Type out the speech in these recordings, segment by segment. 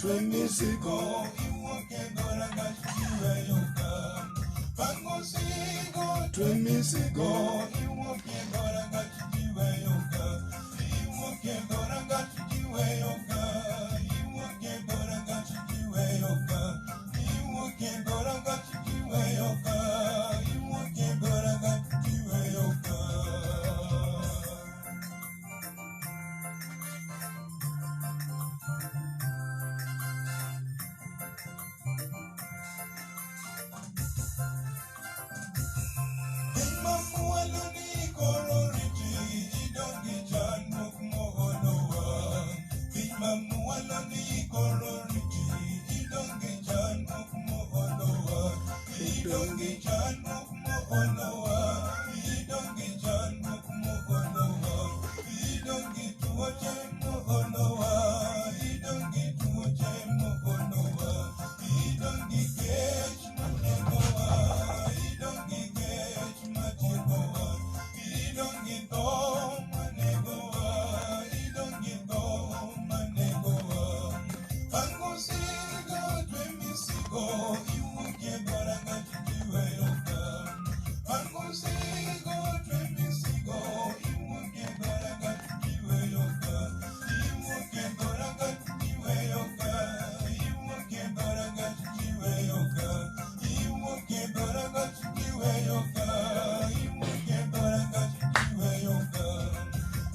twe misigo iwuok e dhorangach iweyo ka. Pango sigo twe misigo iwuok e dhorangach iweyo ka. Iwuok e dhorangach iweyo ka. Iwuok e dhorangach iweyo ka. Iwuok e dhorangach iweyo ka. Iwuok e dhorangach iweyo ka. Piny mamwalo ni koro riti, idong' gi chandruok moolowa. Piny mamwalo ni koro riti, idong' gi chandruok moolowa. Idong' gi chandruok moolowa. Idong' gi chandruok moolowa. Idong' gi tuoche moolowa. Idong' gi tuoche moolowa. Idong' gi kech matiekowa. Idong' gi kech matiekowa. Idong' gi tho manegowa. Idong' gi tho manegowa. Pango sigo twe misigo iwuok e dhorangach iweyo ka. Pango sigo twe misigo iwuok e dhorangach iweyo ka. Iwuok e dhorangach iweyo ka. Iwuok e dhorangach iweyo ka. Iwuok e dhorangach iweyo ka. Iwuok e dhorangach iweyo ka.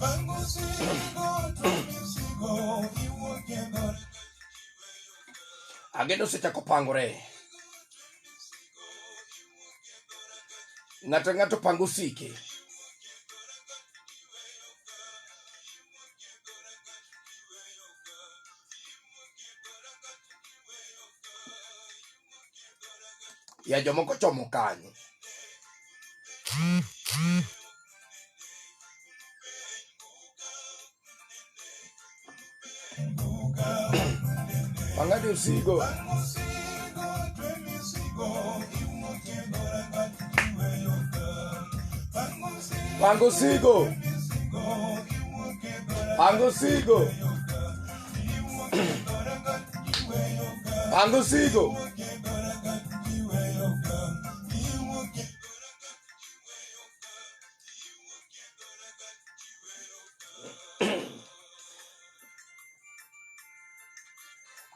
Pango sigo twe misigo iwuok e dhorangach. Ageno osechako pangore. Ng'ato ng'ato pango osike. Ya jomoko chomo kanyo. Pangani usigo. Pango sigo. Pango sigo. Pango sigo.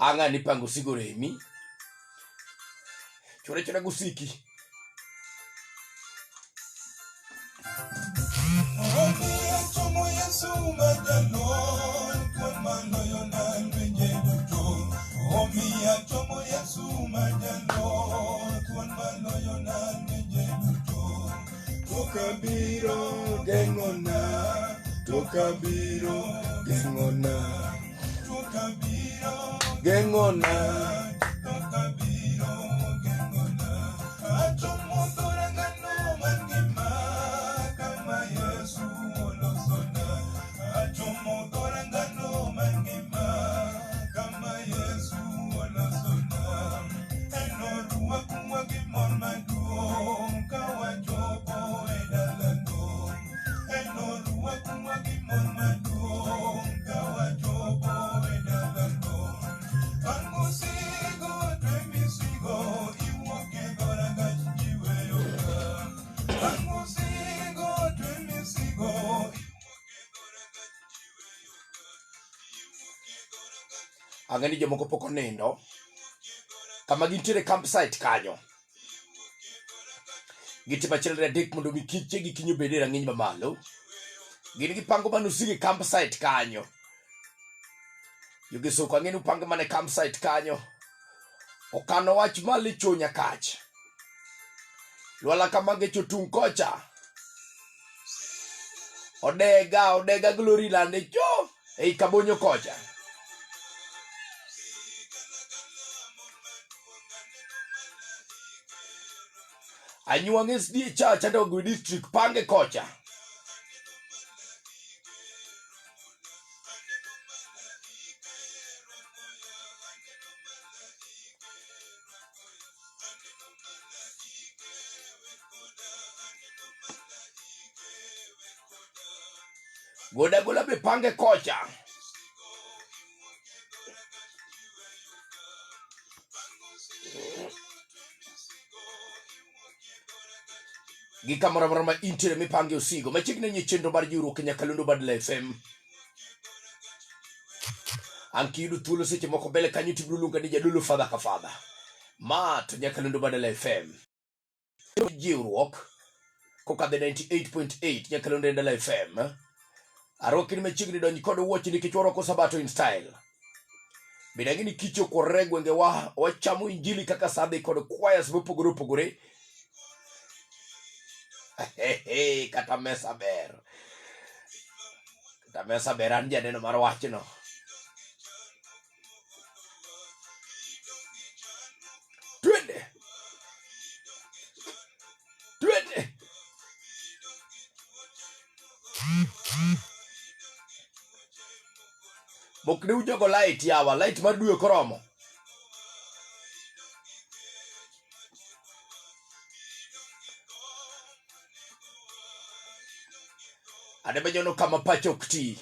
Anga ni pango sigo remi. Chore chore gusiki. Tokabiro geng'ona, tokabiro geng'ona, geng'ona. Ang'e ni jomoko pok onindo kama gintiere campsite kanyo. Gitimo achiel ariyo adek mondo mi kiche gi kiny obed e rang'iny mamalo. Gin gipango mana osige campsite kanyo. Jogi soko ang'e ni upango mana e campsite kanyo. Okano wach malicho nyakach. Lwala kama gecho tung' kocha. Odega, odega glory lande cho ei kabonyo kocha. Anyuang' SDA Church and Ogwe District pange kocha. Goda gola be pange kocha. Gi kamoro amora ma intiere mipange osigo machiegni ni chenro mar jiwruok e nyakalondo Badla FM. An kiyudo thuolo seche moko mbele kanyo tibiro luonga ni jadolo fadha ka fadha. Ma to nyakalondo Badla FM. Jiwruok kokadho e 98.8 nyakalondo Ndala FM. Arwaki ni machiegni donj kod wuoche nikech warwako sabato in style. Bende ang'e ni kich okorre e gwengewa, wachamo injili kaka sadhi kod choirs mopogore opogore. Kata mesa ber. Kata mesa ber, an janeno mar wachno. Twende. Twende. Mokne ujogo light yawa, light mar dwe koromo. Adebe nyono kama pacho ok ti.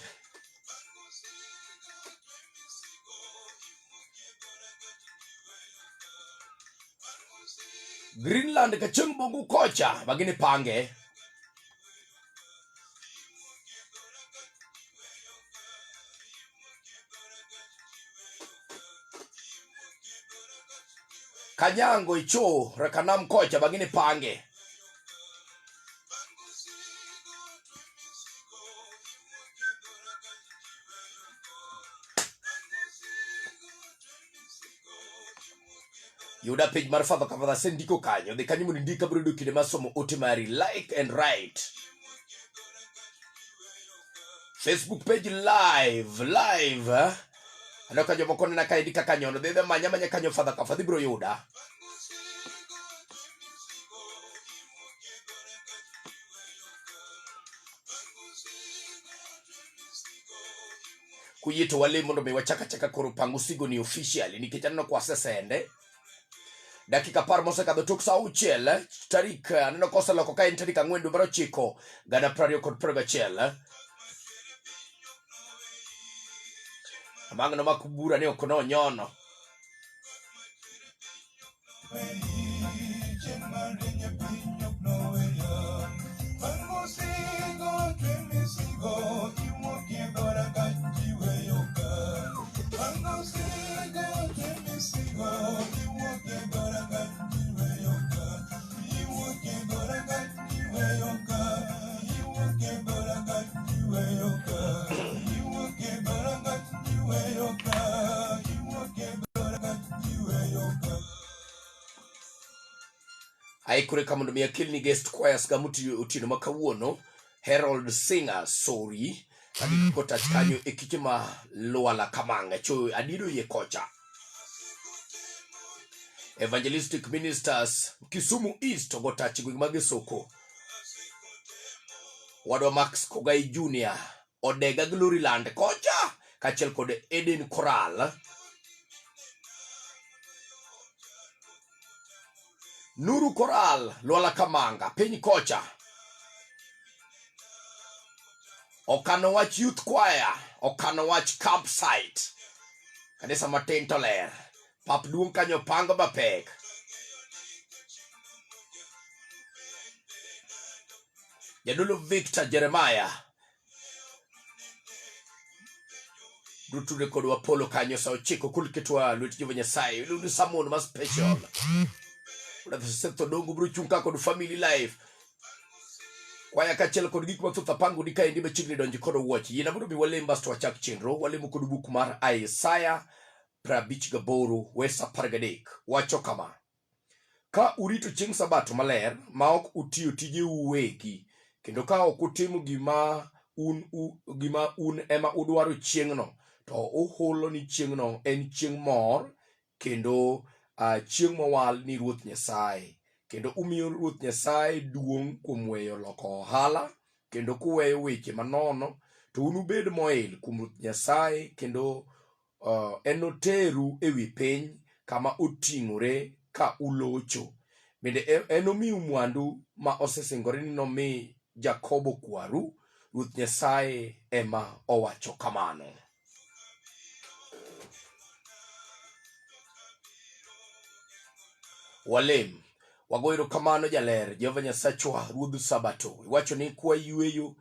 Greenland ka chieng' bongu kocha magini pange. Kanyango icho rakanam kocha bagini pange. Yuda page mar Father ka Father asendiko kanyo. Dhi kanyo mondo indik abiro yudo kinde mar somo ote mari. Like and write. Facebook page live, live. Eh? Aneno ka jomoko nena kaendi kaka nyono. Dhi dhi manya manya kanyo Father ka Father ibiro yuda. Kuyie to walem mondo mi wachak achaka koro pango sigo ni officially nikech aneno kwa sesende dakika 10 mosekadho tok sa 6 tarik aneno koseloko ka en tarik 4 dwe mar 9 gana 2021. Amang'no mak bura ni ok nonyono. Aikore ka mondo mi akelni guest choirs ga motiyo otieno ma kawuono Herald Singer sorry kagi kotach kanyo e kiche ma Lwala Kamanga cho adido ye kocha Evangelistic Ministers Kisumu East ogo tach gweng' mag Isoko wadwa Max Kogai Junior Odega Gloryland kocha kaachiel kod Eden Coral Nuru Coral Lwala Kamanga piny kocha Okano Wach Youth Choir Okano Wach Campsite kanisa matin to ler pap duong' kanyo pango mapek Jadolo Victor Jeremiah dutude kodwa polo kanyo sa 9 kul ketwa lwet Jehova Nyasaye iluongo sermon ma special Seth Odongo biro chung' ka kod family life kwaya kaachiel kod gik mathoth apango ni kaendi machiegni donjo kod owuoch yiena mondo mi walem basto wachak chenro walemo kod buk mar Isaya 58 wes 13 wacho kama Ka urito chieng' Sabato maler ma ok utiyo tijeu uwegi, kendo ka ok utimo gima un, u, gima un ema udwaro chieng'no, to uhulo ni chieng'no en chieng' mor kendo chieng' mowal ni Ruoth Nyasaye, kendo umiyo Ruoth Nyasaye duong' kuom weyo loko ohala kendo kuweyo weche manono, to unubed moil kuom Ruoth Nyasaye kendo enoteru e wi piny kama oting'ore ka ulocho. Bende enomiu mwandu ma osesingore ni nomi Jakobo kwaru. Ruoth Nyasaye ema owacho kamano. Walem. Wago erokamano jaler, Jehova Nyasachwa, Ruodh Sabato. Iwacho ni kwa yweyo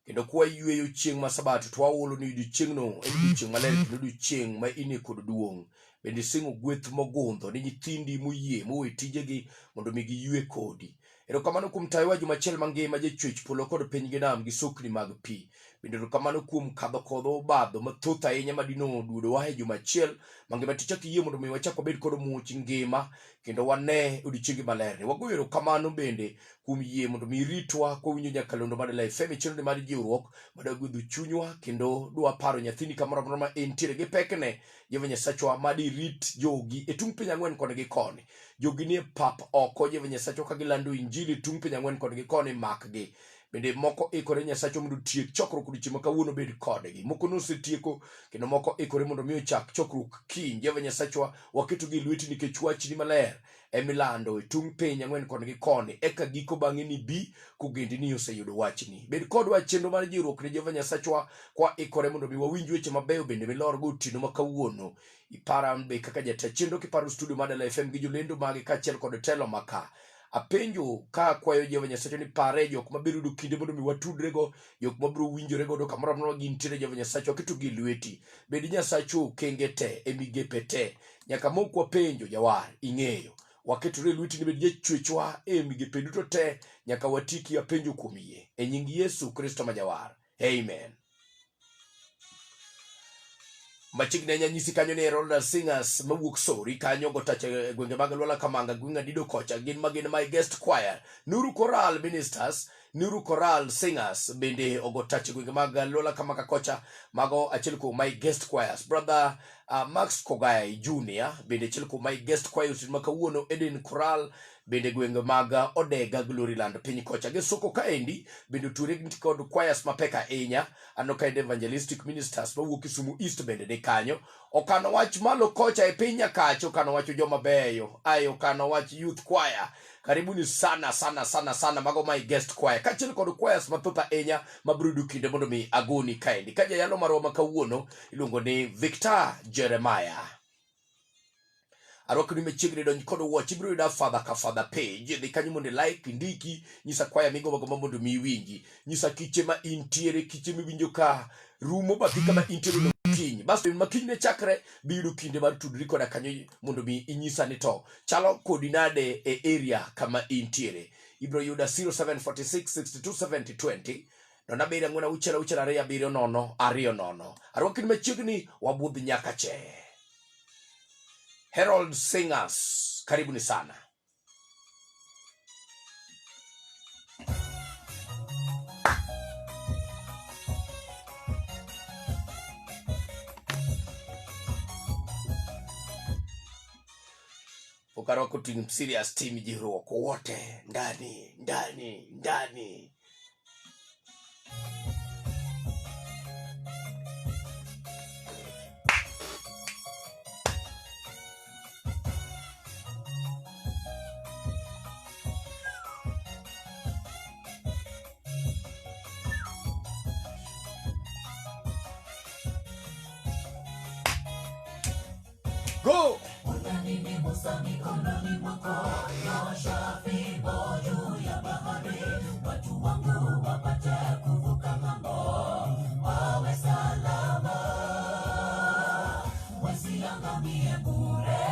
kendo kwa yweyo chieng' ma Sabato to waolo ni odiechieng'no en odiechieng' maler kendo odiechieng' ma inie kod duong'. Bende isingo gweth mogundho ni nyithindi moyie mowe tijegi mondo mi giywe kodi. Erokamano kuom tayowa juma achiel mangima jachwech polo kod piny gi nam gi sokni mag pi. Bende erokamano kuom kadho kodho obadho mathoth ahinya ma dino duodowa e juma achiel mangima tichak iyie mondo mi wachak wabed kod much ngima kendo wane odiechiengi malerni. Wagoyo erokamano bende kuom yie mondo mi iritwa kwawinjo nyakalondo mar Dala FM e chenro mar jiwruok madwa gwedho chunywa kendo dwa paro nyathini kamoro amora ma entiere gi pekne. Jehova Nyasachwa mad irit jogi e tung' piny ang'wen koni gi koni. Jogi nie pap oko Jehova Nyasachwa ka gilando injili tung' piny ang'wen koni gi koni makgi. Bende moko ikore Nyasachwa mondo otiek chokruok odiechieng' ma kawuono bed kodgi. Moko nosetieko kendo moko ikore mondo mi ochak chokruok kiny. Jehova Nyasachwa waketogi e lweti nikech wachni maler emilando e tung' piny ang'wen koni gi koni eka giko bang'e ni bi kogendini oseyudo wachni. Bed kodwa e chenro mar jiwruok ne Jehova Nyasachwa kwa ikore mondo mi wawinj weche mabeyo bende milorgo otieno ma kawuono. Ipara an be kaka jata chenro kiparo studio mar Dala FM gi jolendo mage kaachiel kod telo maka. Apenjo ka akwayo Jehova Nyasachwa ni pare jok mabiro yudo kinde mondo mi watudrego, jok mabiro winjore godo kamoro amora ma gintiere Jehova Nyasachwa ketogi e lweti. Bed Nyasachwa okenge te e migepe te. Nyaka mok wapenjo jawar ing'eyo. Waketore e lweti ni bed jachwechwa e migepe duto te nyaka watiki apenjo kuom yie. E nying Yesu Kristo ma jawar. Amen. Machiegni ahinya nyisi kanyo ni Herolda Singers mawuok Sori kanyo gotache e gwenge mag Lwala Kamanga gweng' Adido kocha gin ma gin my guest choir. Nuru Choral Ministers, Nuru Choral Singers bende ogotache gwenge mag Lwala Kamanga kocha mago achiel kuom my guest choirs. Brother Max Kogai Junior bende achiel kuom my guest choirs ma kawuono Eden Choral bende gwenge mag Odega Gloryland piny kocha gi soko kaendi bende otwere kod choirs mapek ahinya. Aneno kaendi Evangelistic Ministers mawuok Kisumu East bende ni kanyo. Okano wach malo kocha e piny Nyakach, okano wach joma beyo, ae okano wach youth choir. Karibuni sana sana sana sana mago my guest choir kaachiel kod choirs mathoth ahinya mabiro yudo kinde mondo mi agoni kaendi. Ka jayalo marwa ma kawuono iluongo ni Victor Jeremiah. Arwakoni machiegni donj kod watch ibiro yuda Father ka Father page dhi kanyo mondo like ndiki nyisa kwaya migombo gomba mondo mi iwinji nyisa kiche ma intiere kiche miwinjo ka rumo bathi kama intiere no kiny bas ma kiny ne chakre bi yudo kinde mar tudri koda kanyo mondo mi inyisa ni to chalo kodi nade e area kama intiere ibiro yuda 0746 62 70 20 nono abiriyo ang'wen auchiel auchiel ariyo abiriyo nono ariyo nono arwakni machiegni wabudh nyaka che Herald Singers, karibuni sana. Pok arwako team serious team jiwruok wote ndani ndani ndani. Go! Unanigusa mikononi mwako, nyosha fimbo juu ya bahari, watu wangu wapate kuvuka ng'ambo, wawe salama, wasiangamie bure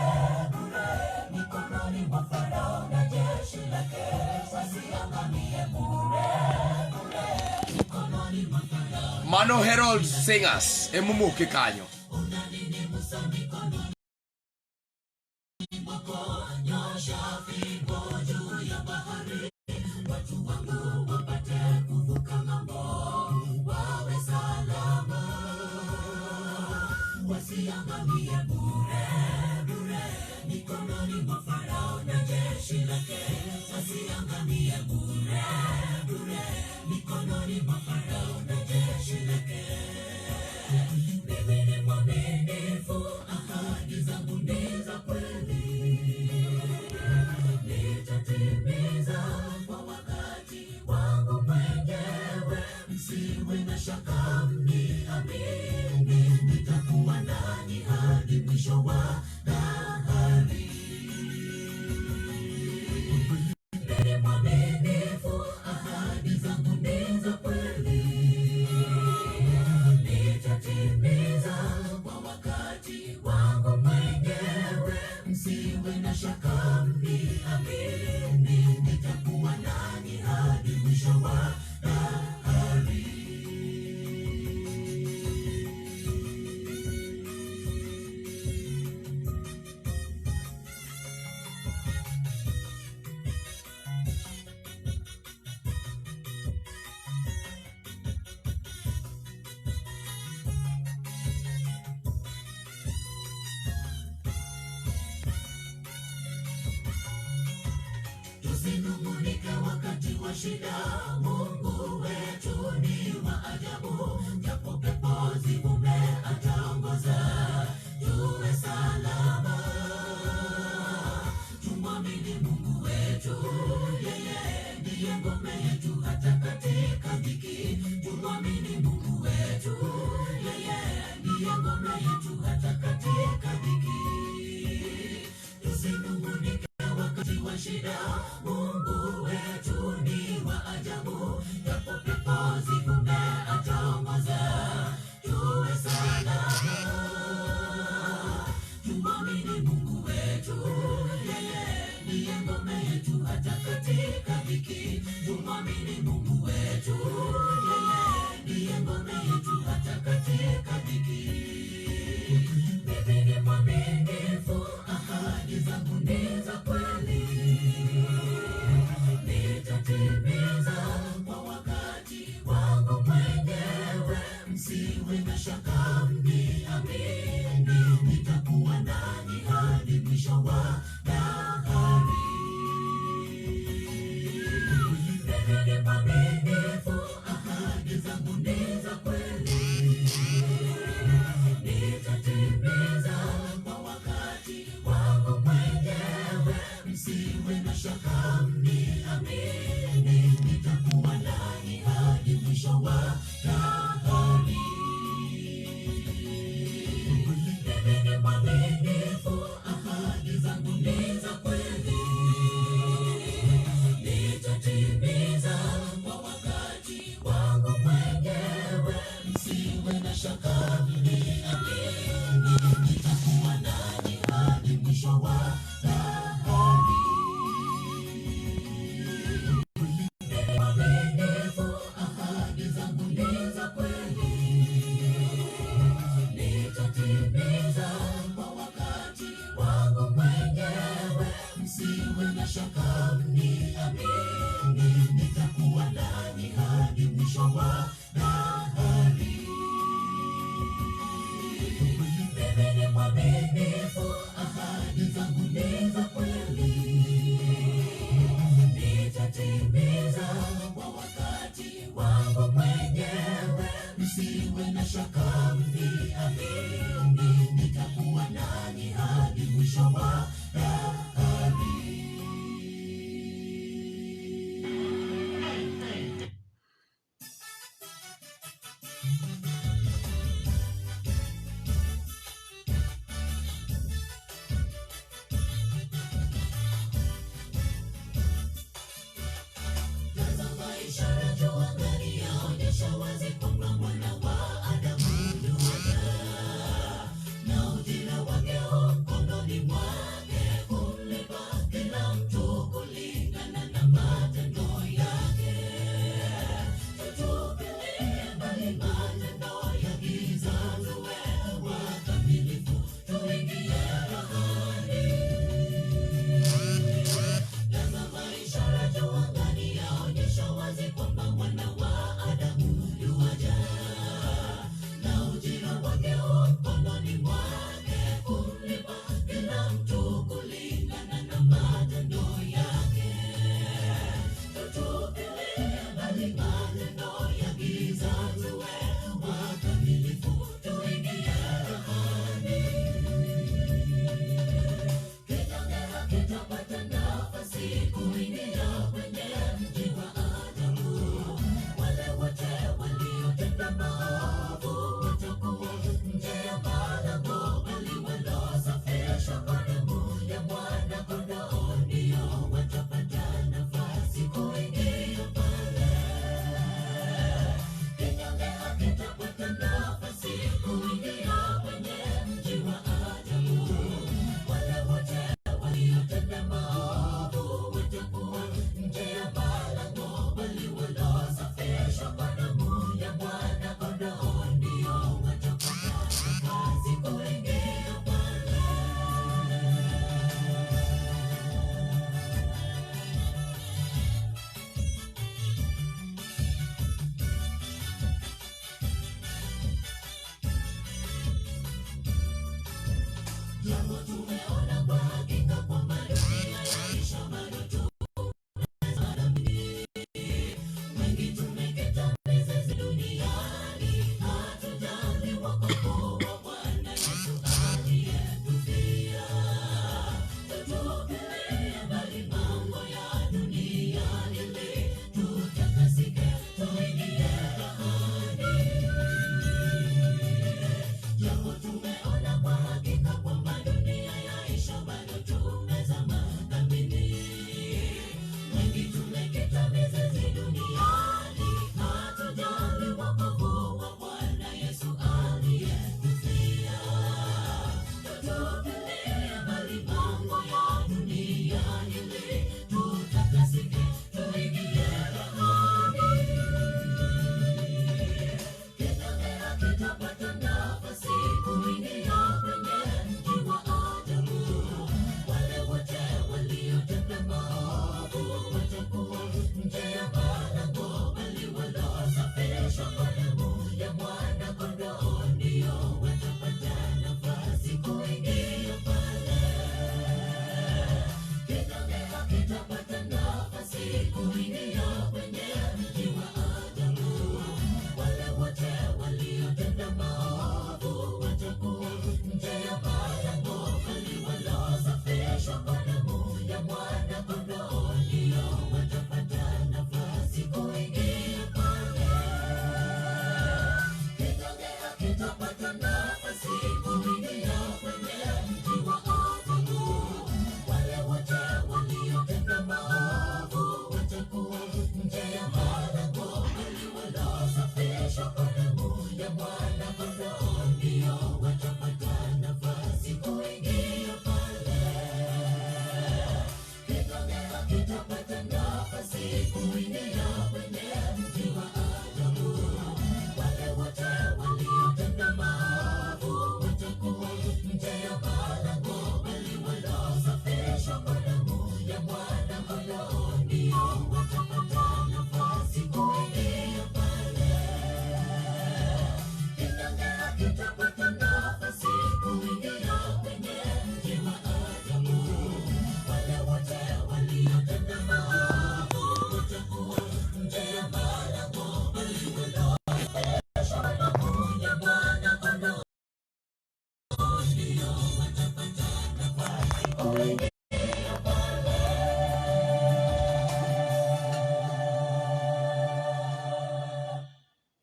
bure, mikononi mwa Farao na jeshi lake, wasiangamie bure bure, mikononi mwa Farao. Mano Herald Singers emomoke kanyo. Mimi ni mwaminifu, ahadi zangu ni za kweli, nitatimiza kwa wakati wangu mwenyewe. Msiwe na shaka, mniamini, nitakuwa nanyi hadi mwisho wa dahari. mniamini, nitakuwa nanyi hadi mwisho wa dahari. Tusinung'unike wakati wa shida, Mungu wetu ni wa ajabu. Japo pepo zivume, ataongoza tuwe salama. Tumwamini Mungu wetu, yeye ndiye ngome yetu hata katika dhiki. Tumwamini Mungu wetu, yeye ndiye ngome yetu hata katika dhiki. Tusinung'unike wakati wa shida, Mungu wetu ni wa ajabu. Japo pepo zivume, ataongoza tuwe salama. Tumwamini Mungu wetu, yeye ndiye ngome yetu hata katika dhiki. Tumwamini Mungu wetu, yeye ndiye ngome yetu hata katika dhiki. Mimi ni mwaminifu, ahadi zangu ni za kweli. Nitatimiza kwa wakati wangu mwenyewe. Msiwe na shaka, mniamini, nitakuwa nanyi hadi mwisho wa dahari. Mimi ni mwaminifu, ahadi zangu ni za kweli. Nitatimiza kwa wakati wangu mwenyewe. Msiwe na shaka, mniamini, nitakuwa nanyi hadi mwisho wa dahari. Mimi ni mwaminifu, ahadi zangu ni za kweli. Nitatimiza kwa wakati wangu mwenyewe. Msiwe na shaka, mniamini, nitakuwa nanyi hadi mwisho wa dahari. Mimi mwaminifu, ahadi zangu ni za kweli. Nitatimiza kwa wakati wangu mwenyewe. Msiwe na shaka, mniamini, nitakuwa nanyi hadi mwisho wa dahari. Mimi ni mwaminifu, ahadi zangu ni za kweli. Nitatimiza kwa wakati wangu mwenyewe. Msiwe na shaka, mniamini, nitakuwa nanyi hadi mwisho wa dahari. Tazama ishara juu angani yaonyesha wazi kwamba mwana wa Adamu yuaja, na ujira wake u mkononi mwake.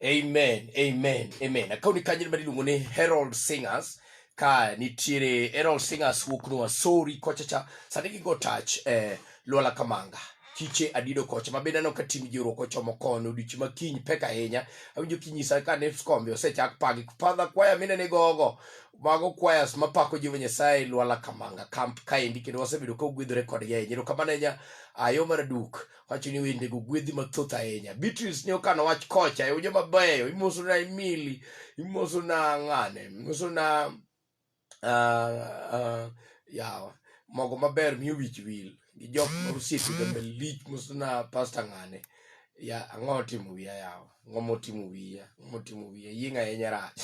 Amen, amen, amen. Akaw ni kanyo ma iluongo ni Herald Singers ka nitiere Herald Singers wuok nwa sori kocha cha sani gigo touch eh, Lwala Kamanga kiche adido kocha ma bende aneno ka tim jiwruok ochomo kono odiochieng' ma kiny pek ahinya awinjo kinyisa ka ne skombe osechak pagi padha kwaya minene gogo mago choirs mapako Jehova Nyasaye Lwala Kamanga camp kaendi kendo wasebedo ka ogwedhore kodgi ahinya erokamano ahinya ayo mar duk wacho ni wendego gwedhi mathoth ahinya Beatrice ne okano wach kocha e joma beyo imoso na Emily imoso na ng'ane imoso na yawa mogo maber miyo wich wil gi jok ma osiepe ga malich moso na pasta ng'ane ya ang'o otimo wiya yawa ang'o motimo wiya ang'o motimo wiya yieng' ahinya rach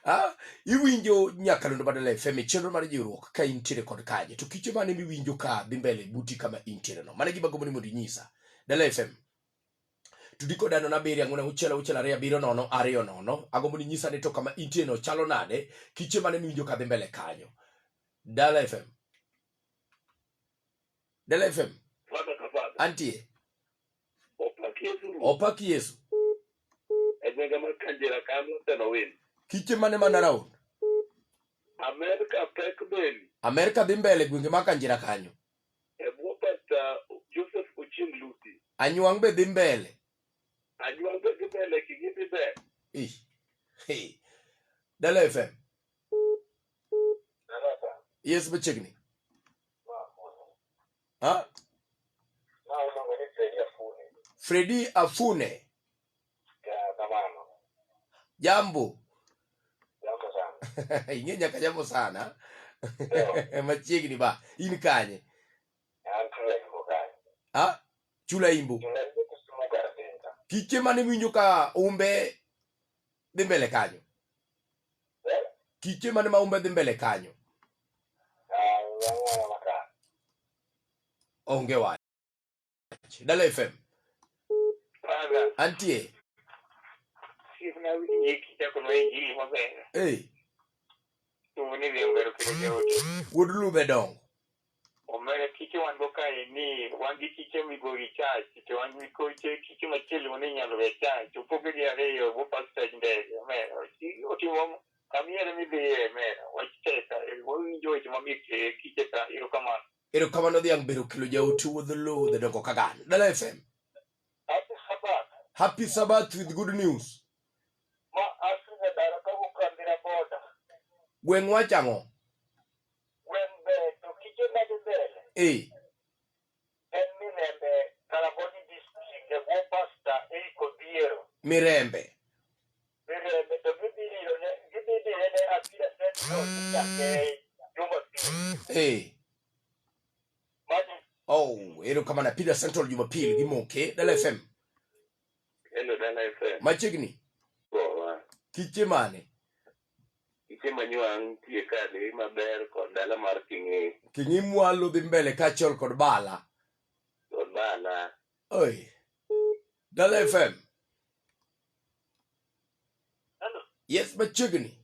ah, iwinjo nyakalondo Badala FM e chenro mar jiwruok ka intiere kod kanye to kiche mane miwinjo ka dhi mbele buti kama intiere no mano e gima gombo ni mondo inyisa Dala FM tudi koda nono abiriyo ang'wen auchiel auchiel ariyo abiriyo nono ariyo nono agombo ni inyisa ni to kama intie no chalo nade kiche mane miwinjo ka dhi mbele kanyo Dala FM Dala FM Father ka father. antie Opak Yesu Ruoth. opak Yesu E gwenge mar Kanjira ka an win. kiche mane man around Amerika pek beli. Amerika dhi mbele gwenge ma Kanjira kanyo E bwo Pastor Joseph Ochieng Luti. Anywang' be dhi mbele Anywang' be dhi mbele kigi dhi ber. Ih. Hey. Dala FM Yes machiegni Ha? Fredi Afune. Jambo. Ing'e nyaka jambo sana. Machiegni ba. In kanye? Ha? Chula Imbo. Kiche mane winjo ka umbe dhi mbele kanyo? Kiche mane ma umbe dhi mbele kanyo? Onge wach. Dala FM. Father, Antie. osiepna winji kichako nwa injili maber. Hey, Tumo ni dhi ongero kelo jaote. wuod ludhe dongo. Omera kiche wan go kae ni wan gi kiche migogi chach to wan gi koche kiche machielo ni inyalo we chach opoge di ariyo bo pastor ndege omera otimo kamiere midhiye omera wach tek wawinjo weche mamit e kiche ka erokamano. Erokamano dhiang' ber okelo jaote wuodh ludhe dongo kagan. Dala FM. Happy Sabbath. Happy Sabbath with good news. Ma Afrika dara ka ukambira boda. Gweng' wach ang'o? Gweng' ber to kiche madhi mbele. Eh. En Mirembe Karamoji district e bwo Pastor Eric Odhiero. Mirembe. Mirembe to gidhi dire gidhi dire ne Apira Central kichake Jumapil. Eh. Mano Oh, erokamano Apira Central Jumapil gimoke. Dala FM. Hello, Dala FM. Machiegni. Gowa. Kiche mane? Kiche manywang' tie ka dhi maber kod dala mar King'i. King'i mwalo dhi mbele kaachiel kod Bala. Kod Bala. Oi. Dala FM. Hello. Yes, machiegni.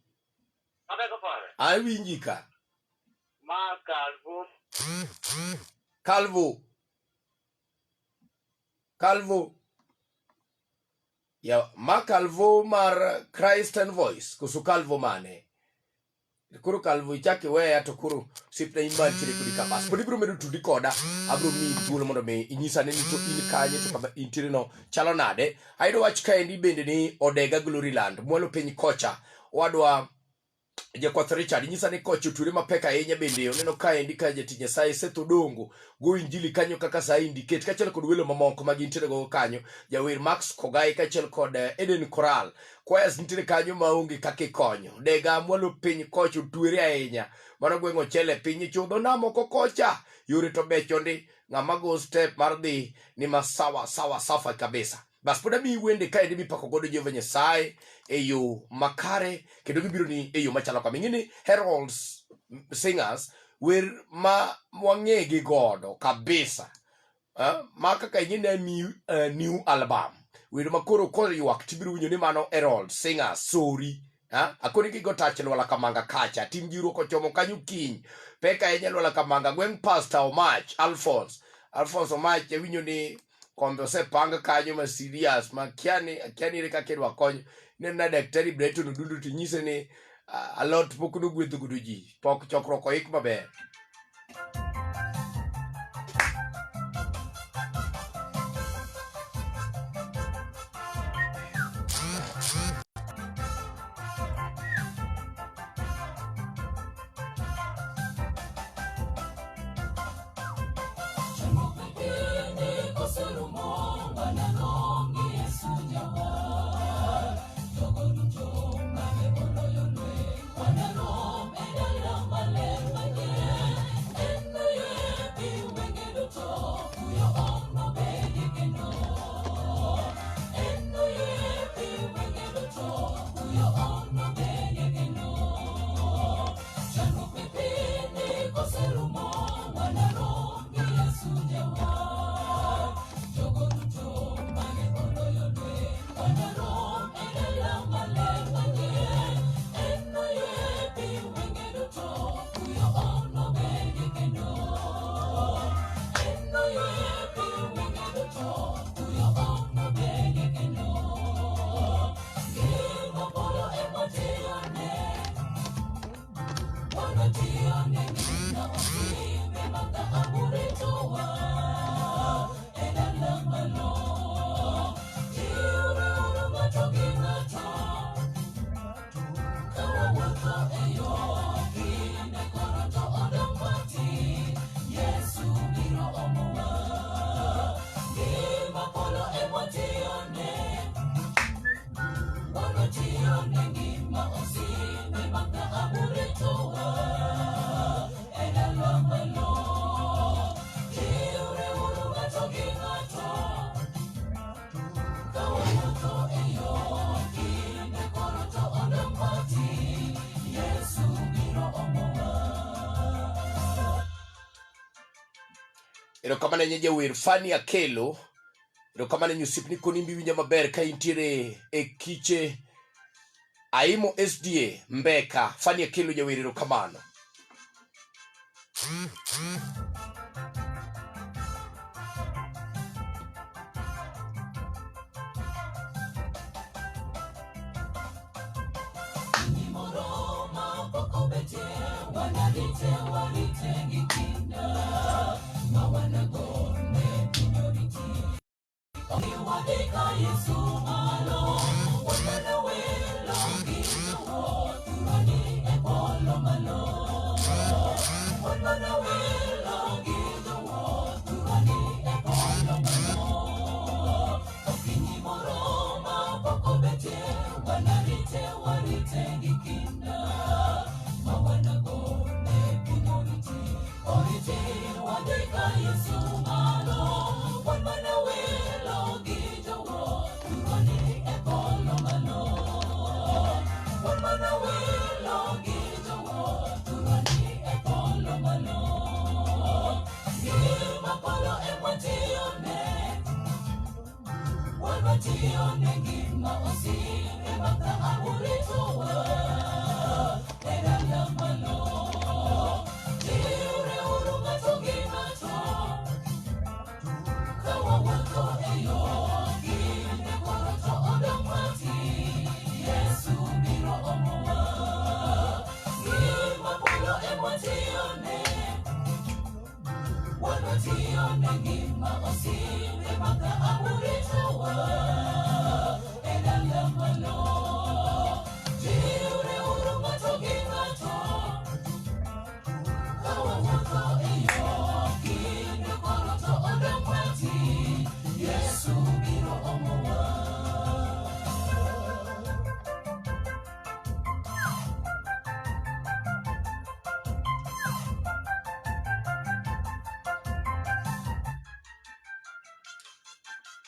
Abeko pare. Awinji ka. Ma Calvo. Calvo. Calvo. Ya, ma Calvo mar Christ and Voice. Koso Calvo mane? Koro Calvo ichak iweya to koro osiepna in mantiere kodi ka bas. Pod ibiro medo tudi koda. Abiro miyi thuolo mondo mi inyisa ni to in kanye to kama intiere no chalo nade. Ayudo wach kaendi bende ni Odega Glory Land mwalo piny kocha. Owadwa Jakwath Richard nyisa ni kocha otwere mapek ahinya bende oneno kaendi ka jatich Nyasaye Seth Odongo go injili kanyo kaka sa indicate kaachiel kod welo mamoko ma gintiere go kanyo jawer Max Kogai kaachiel kod eh, Eden Coral choirs nitiere kanyo maonge kaka ikonyo dega mwalo piny kocha otwere ahinya. Mano gweng' ochele piny chudho namo kokocha. Yore to becho ndi. Ng'ama go step mar dhi ni masawa sawa safa kabisa. Bas pod amiyi wende kaendi mipako godo Jehova Nyasaye e yo makare kendo gibiro ni e yo machalo kama. Ing'e ni Heralds Singers wer ma wang'egi godo kabisa ma kaka ing'e ni amiyi new album wer ma koro koywak tibiro winjo ni mano Herald Singers sorry. Akoni gigo tach Lwala Kamanga kacha tim jiwruok ochomo kanyo kiny pek ahinya Lwala Kamanga gweng' Pastor Omach Alphonse Alphonse Omach awinjo ni kombe osepang kanyo ma serious ma kiani kiani ere kaka idwa kony ne na daktari Brighton Odundu to nyise ni alot pok nogwedho godo ji pok chokruok oik maber. Erokamano ne jawer Fanny Akelo. Erokamano ne osiepni koni winja maber ka intiere e kiche Aimo SDA Mbeka. Fanny Akelo jawer, erokamano.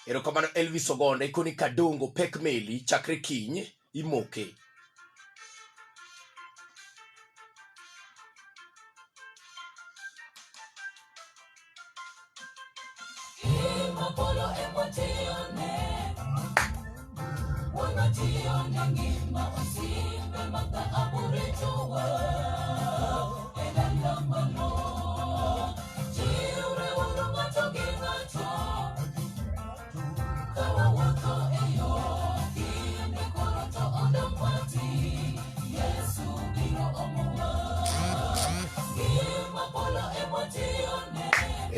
Erokamano Elvis Ogonda, ikoni Kadongo pek meli chakre kiny imoke.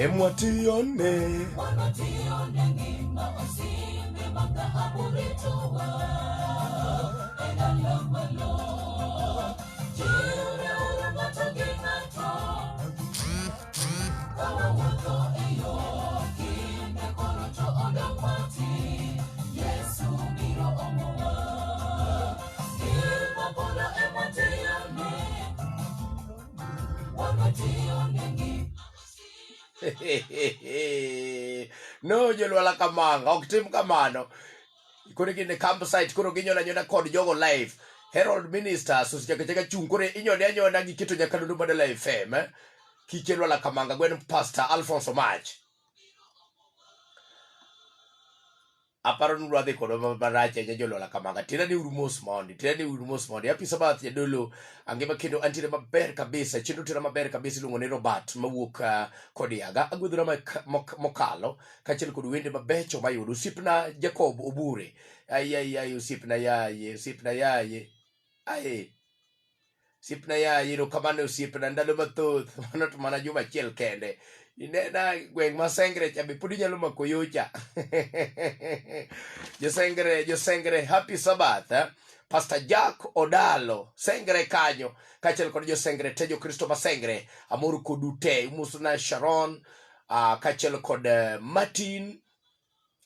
Emwatiyone. No jolwala kamanga ok tim kamano. Koro gin e campsite koro ginyona nyona kod jogo live. Herald Ministers osechako chaka chung koro inyone anyona giketo nyakalondo Madala FM. Eh? Kiche lwala kamanga gwen Pastor Alphonse Omach. Aparo ni udwa dhi kodwa marach ahinya jolwala kamanga. Tera ni uru mos mondi, tera ni uru mos mondi. Happy Sabbath jadolo, angima kendo antiere maber kabisa. Chenro tera maber kabisa iluongo ni Robert mawuok Kodiaga. Agwedhora mokalo kaachiel kod wende mabecho mayudo. Osiepna Jacob Obure. Ai ai ai osiepna yaye, osiepna yaye. Ai. Osiepna yaye, erokamano osiepna ndalo mathoth. Mano to mana juma achiel kende. Inena gweng' ma Sengre cha be pod inyalo mako yocha. Josengre, Josengre, happy Sabbath. Eh? Pastor Jack Odalo, Sengre kanyo, kaachiel kod Josengre te Jokristo ma Sengre, amor kodu te. Umosona Sharon, kaachiel kod Martin,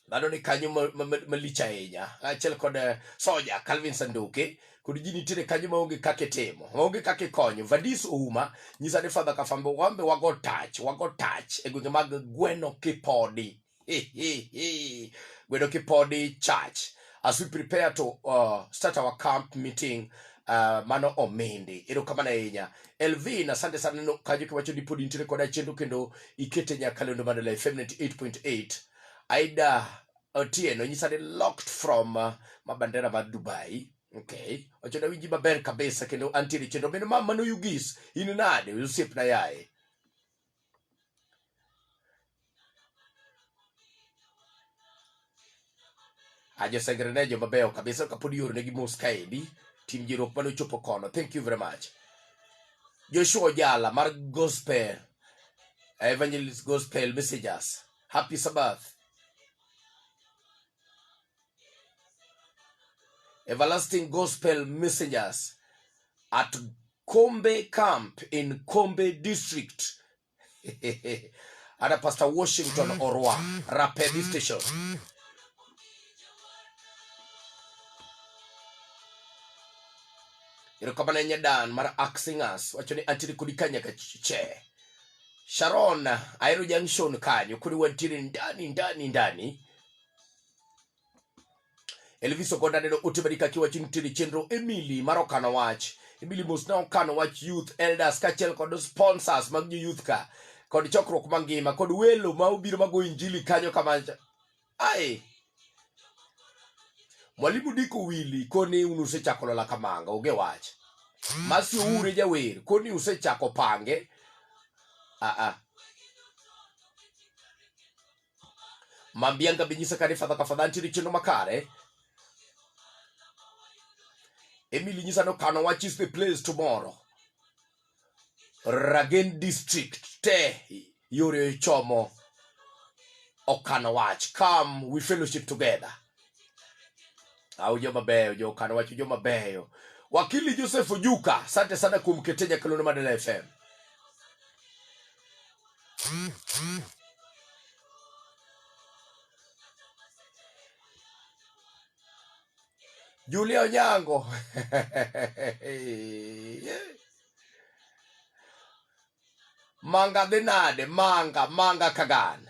dhano ni kanyo malich ahinya achiel kod soja Calvin Sanduke kod ji nitiere kanyo maonge kaka itimo maonge kaka ikonyo Vadis Ouma nyisa ni Father Kafambo wambe wago tach wago tach e gwenge mag Gweno Kipodi Gweno Kipodi Church as we prepare to start our camp meeting mano omindi erokamano ahinya Elvin asante sana neno kanyo kiwacho ni pod intiere koda chenro kendo ikete nyakalondo Mandela FM 98.8 Aida Otieno nyisa ni locked from mabandera mar Dubai. Okay. Wacho na winji maber kabisa kendo antiere chenro. Meno mama mano Yugis, in nade osiepna yaye? Ajo sengre ne joma beyo kabisa kapod iornegi mos kaendi. Tim jiruok mane ochopo kono. Thank you very much. Joshua Ojala mar Gospel Evangelist Gospel Messengers. Happy Sabbath. Everlasting Gospel Messengers at Kombe Camp in Kombe District. Ada Pastor Washington Orwa, Rapedi Station. Erokamano ahinya Dan mar Axingers wacho ni antiere kodi ka nyaka che. Sharon Ahero Junction kanyo kodi wantiere ndani ndani ndani. Elvis Ogonda neno ote mari kaka iwacho ni nitiere chenro Emily mar okano wach. Emily mos na okano wach youth elders kaachiel kod sponsors mag jo youth ka kod chokruok mangima kod welo ma obiro mago injili kanyo kama ai Mwalimu Diko Wili koni un usechako lola kamanga onge wach. Masi Oure jawer koni usechako pange. Ah ah. Mambianga binyisa kani fadha ka fadha ntiere chenro makare. Emily nyisa no kano wach is the place tomorrow. Ragen district te yore chomo okano wach. Come we fellowship together. Au joma beyo, jo okano wach joma beyo. Wakili Joseph Ojuka, asante sana kuom kete nyakalondo Madala FM. Julia Onyango. Manga dhi nade? Manga, manga kagan.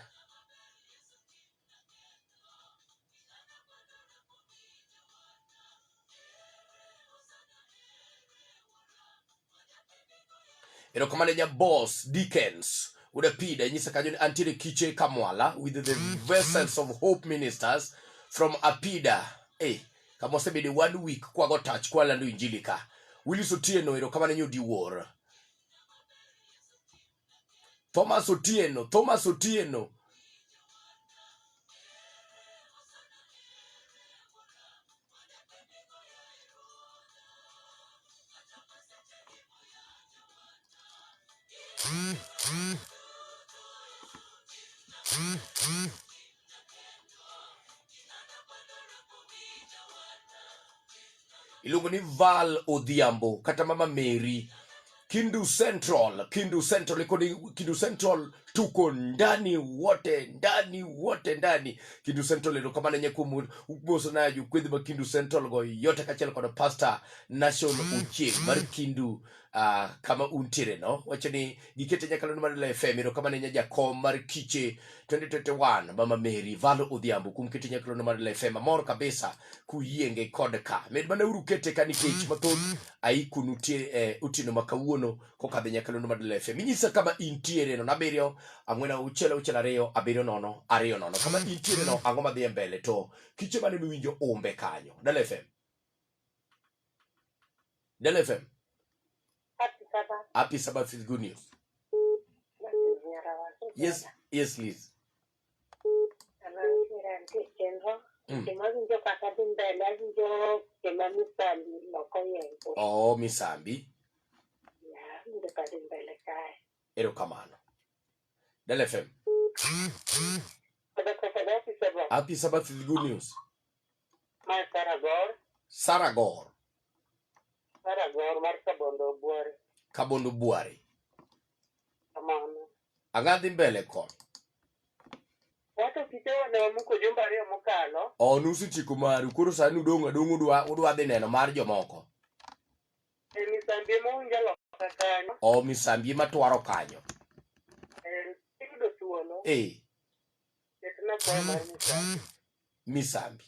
Erokamano nya boss Dickens Udapida nyisa kanyo ni antiere kiche Kamwala with the Vessels of Hope Ministers from Apida. Kama osebede 1 week kwago touch kwalando injili ka. Willis Otieno erokamano nyo diwuor. Thomas Otieno, Thomas Otieno. Iluongo ni Val Odhiambo kata Mama Mary. Kindu Central, Kindu Central iko ni Kindu Central, tuko ndani wote, ndani wote, ndani Kindu Central. Erokamano nye kuom umoso na jokwedhi ma Kindu Central go yote kaachiel kod Pastor Nation Ochieng mar Kindu kama untiere no wacho ni gikete nyakalondo mar Lela FM. Erokamano nye jakom mar Kiche 2021 Mama Mary Val Odhiambo kuom kete nyakalondo mar Lela FM. Amor kabisa kuyienge kod ka med mana uru kete ka nikech mathoth aiku nutie otieno ma kawuono kokadho nyakalondo mar Lela FM. Inyisa kama intiere no 7 4 6 6 2 7 0 2 0 kama intiere no ang'o madhi e mbele to kiche mane miwinjo umbe kanyo. Dala FM. Dala FM. Happy Sabbath. Happy Sabbath is good news. Yes, yes, Liz. Oh, Misambi. Erokamano. Dala FM. Happy Sabbath is good news. Saragor. Saragor. Saragor mar Kabondo Buare. Kabondo Buare. Kamano. Ang'adhi mbele kon. Wato kichewa ne wamuko jumbe ariyo mokalo. Oh, nusetieko maru. Koro sani udong' adong' udwa dhi neno mar jomoko. E misambi ema uwinjo loka kanyo. Oh, misambi ema twaro kanyo. Iyudo thuolo. Ketna kwayo mar misambi. Misambi.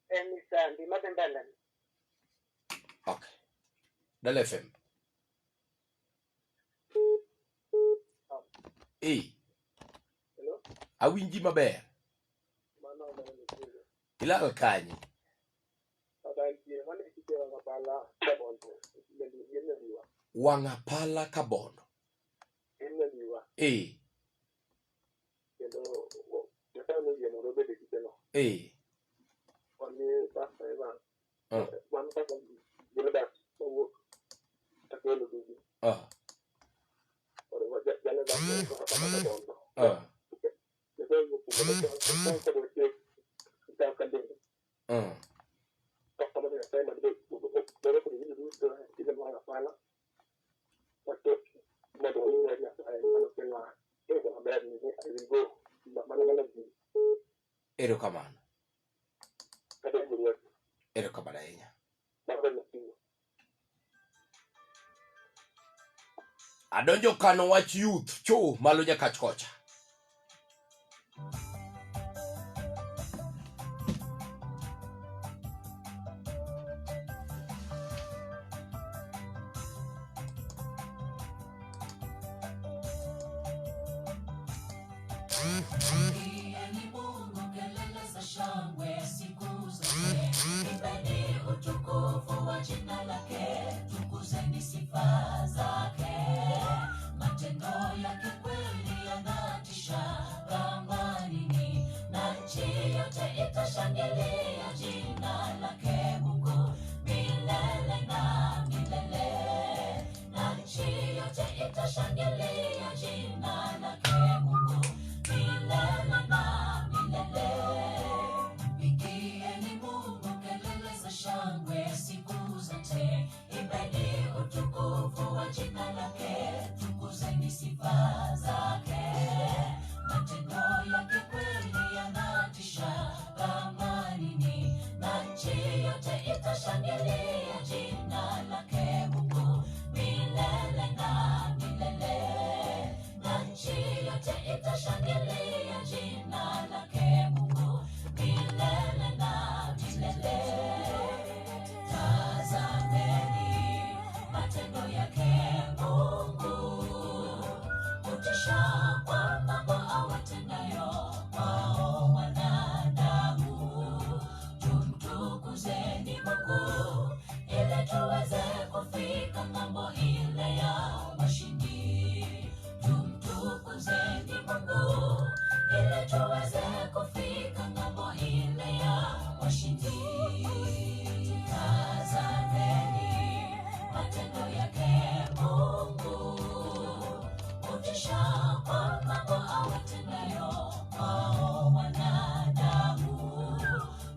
E misambi madhi mbele. Okay. Dala FM. Hello? Awinji maber. Ilal kanye? Wang'apala Kabondo. Erokamano. Erokamano ahinya. Adonjo kano wach youth cho malo nyakach kocha. Tazameni matendo yake Mungu. ili tuweze kufika ng'ambo ile ya washindi. Tazameni matendo yake Mungu, hutisha kwa mambo awatendayo kwao wanadamu.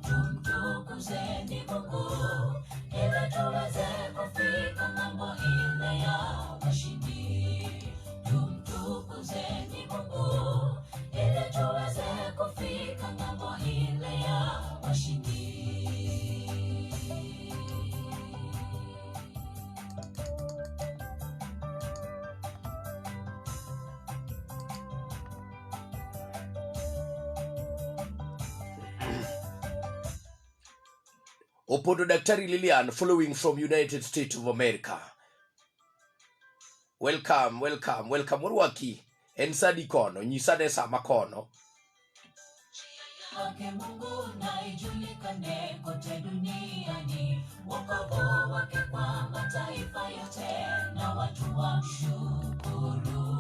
Tumtukuzeni Mungu ili tuweze kufika ng'ambo ile ya washindi. Tumtukuzeni Mungu ili tuweze kufika ng'ambo ile ya washindi. Opondo Daktari Lilian following from United States of America. Welcome, welcome, welcome. Orwaki. En sadi kono, nyisa ne sama kono. Yake Mungu na ijulikane kote duniani, wokovu wake kwa mataifa yote, na watu wamshukuru.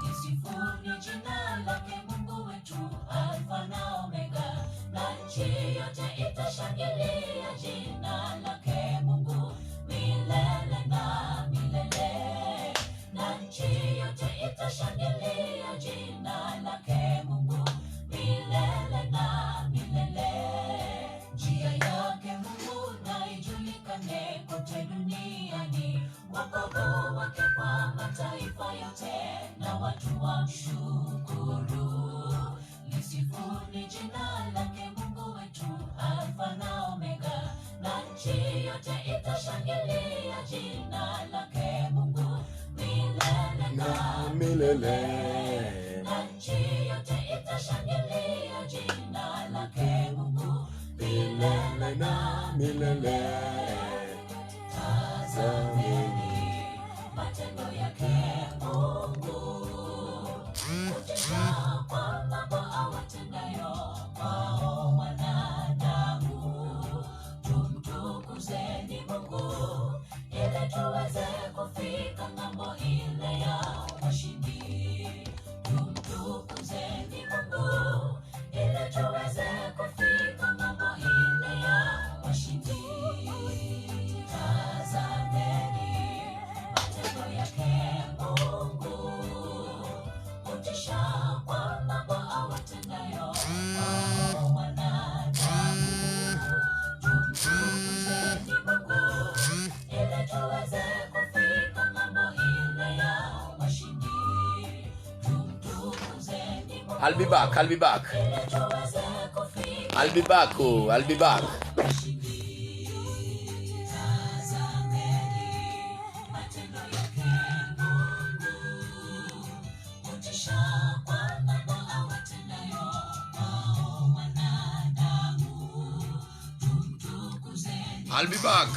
Lisifuni jina lake Mungu wetu, Alfa na Omega, na nchi yote itashangilia jina lake Mungu milele na milele. Na nchi yote itashangilia jina lake Mungu milele na milele. Njia yake Mungu na ijulikane kote duniani, wokovu wake kwa mataifa yote, na watu wamshukuru. Lisifuni jina lake Mungu wetu, Alfa na Omega, na nchi yote itashangilia jina lake Mungu milele na milele. Na nchi yote itashangilia jina lake Mungu milele na milele. Tazameni matendo yake Mungu, hutisha kwa mambo awatendayo kwao wanadamu. Tumtukuzeni Mungu ili tuweze kufika ng'ambo ile ya washindi. Tumtukuzeni Mungu ili tuweze kufika ng'ambo ile ya washindi. Tazameni matendo yake Mungu, hutisha kwa mambo awatendayo kwao wanadamu. Tumtukuzeni Mungu ili tuweze kufika ng'ambo ile ya washindi. Tumtukuzeni Mungu I'll be back, I'll be back. ili tuweze kufika I'll be back, oh, I'll be back. washindi. Tazameni matendo yake Mungu, hutisha kwa mambo awatendayo kwao wanadamu. Tumtukuzeni I'll be back.